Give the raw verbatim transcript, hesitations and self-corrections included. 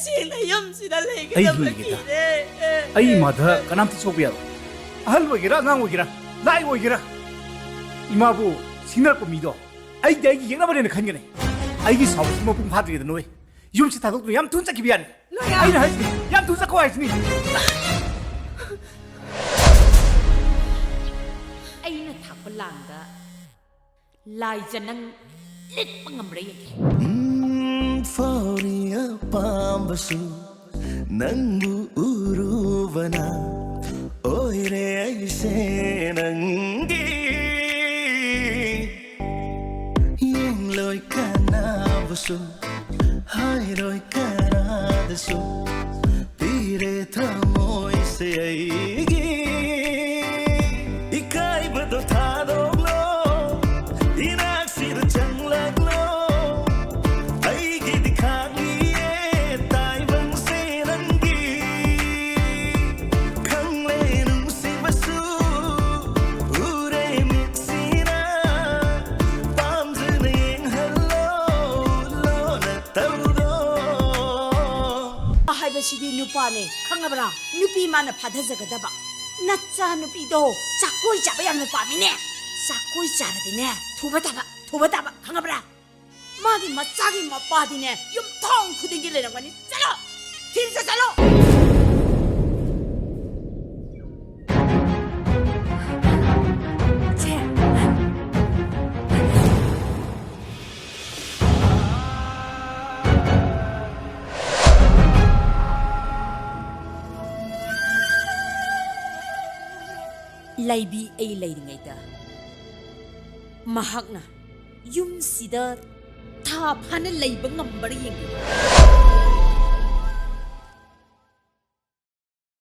ꯁꯦꯡꯅ ꯌꯨꯝꯁꯤꯗ ꯑꯩ ꯂꯩꯒꯗꯕ ꯍꯤꯡꯒꯦꯗ꯫ ꯀꯤꯔꯦ꯫ ꯑꯩ ꯏꯃꯥꯗ ꯀꯅꯥꯝꯇ ꯁꯣꯛꯄ ꯌꯥꯔꯣꯏ꯫ ꯑꯍꯜ ꯑꯣꯏꯒꯦꯔꯥ, ꯑꯉꯥꯡ ꯑꯣꯏꯒꯦꯔꯥ, ꯂꯥꯏ ꯑꯣꯏꯒꯦꯔꯥ, ꯏꯃꯥꯕꯨ ꯁꯤꯡꯅꯔꯛꯄ ꯃꯤꯗꯣ ꯑꯩꯗꯤ ꯑꯩꯒꯤ ꯌꯦꯛꯅꯕꯅꯦꯅ ꯈꯟꯒꯅꯤ꯫ ꯑꯩꯒꯤ ꯁꯥꯎꯕꯁꯤ ꯃꯄꯨꯡ ꯐꯥꯗ꯭ꯔꯤꯉꯩꯗ ꯅꯣꯏ ꯌꯨꯝꯁꯤ ꯊꯥꯗꯣꯛꯇꯨꯅ ꯌꯥꯝ ꯊꯨꯅ ꯆꯠꯈꯤꯕ ꯌꯥꯅꯤ꯫ ꯂꯣꯏꯔꯦ꯫ ꯑꯩꯅ ꯍꯥꯏꯁꯤꯅꯤ, ꯌꯥꯝ ꯊꯨꯅ ꯆꯠꯈꯣ ꯍꯥꯏꯁꯤꯅꯤ꯫ ꯑꯩꯅ ꯊꯥꯛꯄ ꯂꯥꯡꯗ ꯂꯥꯏꯖ ꯅꯪ ꯂꯤꯠꯄ ꯉꯝꯕ꯭ꯔꯥ ꯌꯦꯡꯒꯦ꯫ ꯎꯝ, ꯐꯥꯎꯔꯤ ꯑꯄꯥꯝꯕꯁꯨ ꯅꯪꯕꯨ ꯎꯔꯨꯕꯅ ꯑꯣꯏꯔꯦ ꯑꯩꯁꯦ ꯅꯪꯒꯤ꯫ ꯌꯦꯡꯂꯣꯏ ꯀꯅꯥꯕꯨꯁꯨ, ꯍꯥꯏꯔꯣꯏ ꯀꯅꯥꯗꯁꯨ, ꯄꯤꯔꯦ ꯊꯃꯣꯏꯁꯦ ꯑꯩꯒꯤ꯫ ꯏꯀꯥꯏꯕꯗꯣ ꯊꯥꯗꯣꯛꯂꯣ, ꯏꯅꯥꯛꯁꯤꯗ ꯆꯪꯂꯛꯂꯣ꯫ ꯑꯩꯒꯤꯗꯤ ꯈꯥꯛꯂꯤꯌꯦ ꯇꯥꯏꯕꯪꯁꯦ ꯅꯪꯒꯤ꯫ ꯈꯪꯂꯦ ꯅꯨꯡꯁꯤꯕꯁꯨ ꯎꯔꯦ ꯃꯤꯠꯁꯤꯅ꯫ ꯄꯥꯝꯖꯅ ꯌꯦꯡꯍꯜꯂꯣ ꯂꯣꯟꯅ ꯇꯧꯔꯣ꯫ ꯍꯥꯏꯕꯁꯤꯗꯤ ꯅꯨꯄꯥꯅꯦ, ꯈꯪꯉꯕ꯭ꯔꯥ? ꯅꯨꯄꯤ ꯃꯥꯅ ꯐꯥꯊꯖꯒꯗꯕ꯫ ꯅꯆꯥ ꯅꯨꯄꯤꯗꯣ ꯆꯥꯛꯀꯣꯏ ꯆꯥꯕ ꯌꯥꯝꯅ ꯄꯥꯝꯃꯤꯅꯦ꯫ ꯆꯥꯛꯀꯣꯏ ꯆꯥꯔꯗꯤꯅꯦ, ꯊꯨꯕ ꯇꯥꯕ, ꯊꯨꯕ ꯇꯥꯕ, ꯈꯪꯉꯕ꯭ꯔꯥ? ꯃꯥꯒꯤ ꯃꯆꯥꯒꯤ ꯃꯄꯥꯗꯤꯅꯦ, ꯌꯨꯝꯊꯣꯡ ꯈꯨꯗꯤꯡꯒꯤ ꯂꯩꯔꯝꯒꯅꯤ꯫ ꯆꯠꯂꯣ! ꯊꯤꯔꯨꯆꯣ, ꯆꯠꯂꯣ! ꯁꯦ꯫ ꯂꯩꯕꯤ ꯑꯩ ꯂꯩꯔꯤꯉꯩꯗ ꯃꯍꯥꯛꯅ ꯌꯨꯝꯁꯤꯗ ꯊꯥ ꯐꯥꯅ ꯂꯩꯕ ꯉꯝꯕ꯭ꯔꯥ ꯌꯦꯡꯒꯦ꯫